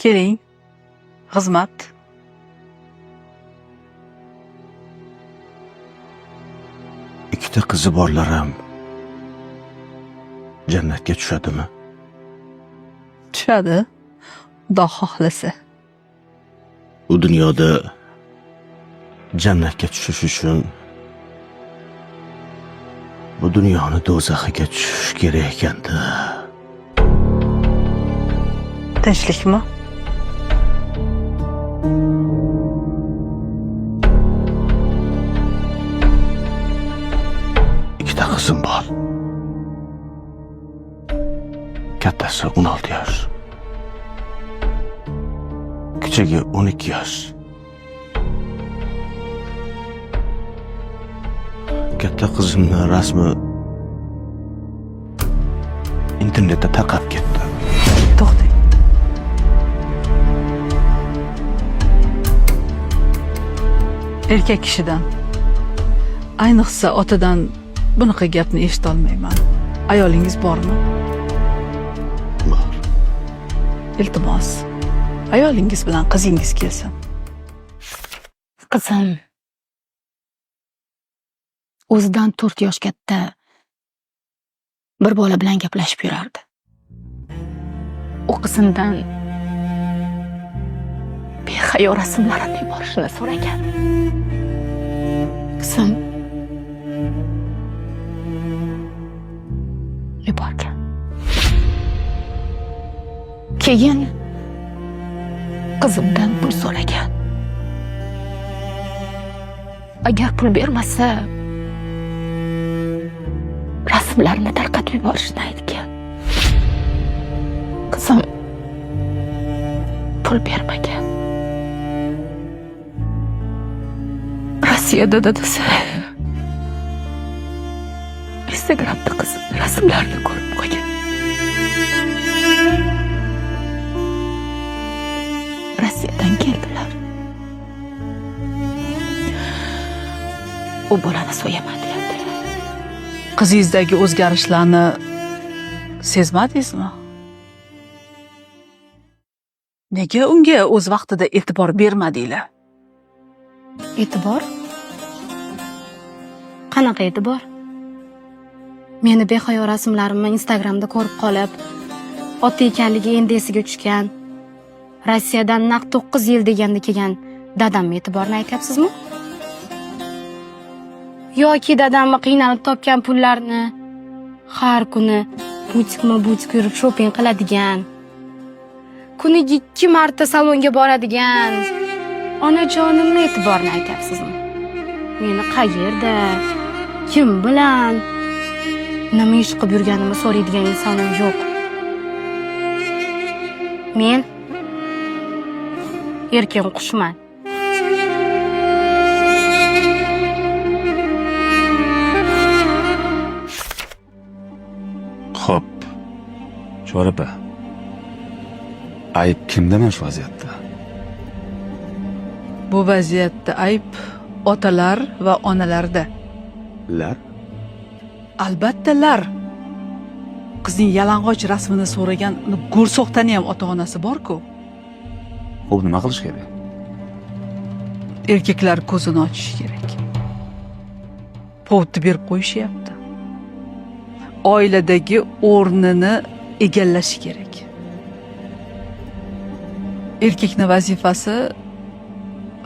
Keling. Xizmat. Ikkita qizi borlar ham jannatga tushadimi? Tushadi. Xudo xohlasa. U dunyoda jannatga tushish uchun bu dunyoni do'zaxiga tushish kerak ekanda. Tinchlikmi? Ikkita qizim bor. Kattasi 16 yosh. Kichigi 12 yosh. Katta qizimni rasmi internetda tarqab ketdi. To'xtang. Erkak kishidan, ayniqsa otadan bunaqa gapni eshita olmayman. Ayolingiz bormi? Bor. Iltimos. Ayolingiz bilan qizingiz kelsin. Qizim o'zidan 4 yosh katta bir bola bilan gaplashib yurardi. U qizimdan behayo rasmlarini yuborishini so'ragan. Qizim yuborgan. Keyin qizimdan pul so'ragan. Agar pul bermasa, rasmlarini tarqatib yuborishini aytgan. Qizim pul bermagan. Rossiyada dadasi Instagramda qizimni rasmlarini ko'rib qolgan. Rossiyadan keldilar. U bolani so'yaman deyaptilar. Qizingizdagi o'zgarishlarni sezmadingizmi? Nega unga o'z vaqtida e'tibor bermadinglar? E'tibor? Qanaqa e'tibor? Meni behayo rasmlarimni Instagramda ko'rib qolib, ota ekanligi endi esiga tushgan, Rossiyadan naq 9 yil deganda kelgan dadamni e'tiborini aytyapsizmi? Yoki dadamni qiynalib topgan pullarni har kuni butikma-butik yurib shopping qiladigan, kuniga 2 marta salonga boradigan onajonimni e'tiborini aytyapsizmi? Meni qayerda, kim bilan, nima ish qilib yurganimni so'raydigan insonim yo'q. Men erkin qushman. Xo'p. Chora opa. Ayb kimda mana shu vaziyatda? Bu vaziyatda ayb otalar va onalarda. Lar? Albatta lar. Qizning yalang'och rasmini so'ragan uni go'rso'xtani ham ota-onasi bor-ku. Xo'p, nima qilish kerak? Erkaklar ko'zini ochishi kerak. Povutni berib qo'yishyapti. Oiladagi o'rnini egallashi kerak. Erkakning vazifasi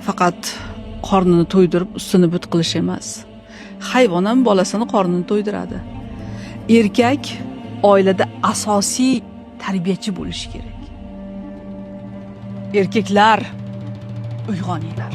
faqat qornini to'ydirib, ustini but qilish emas. Hayvon ham bolasini qornini to'ydiradi. Erkak oilada asosiy tarbiyachi bo'lishi kerak. Erkaklar, uyg'oninglar.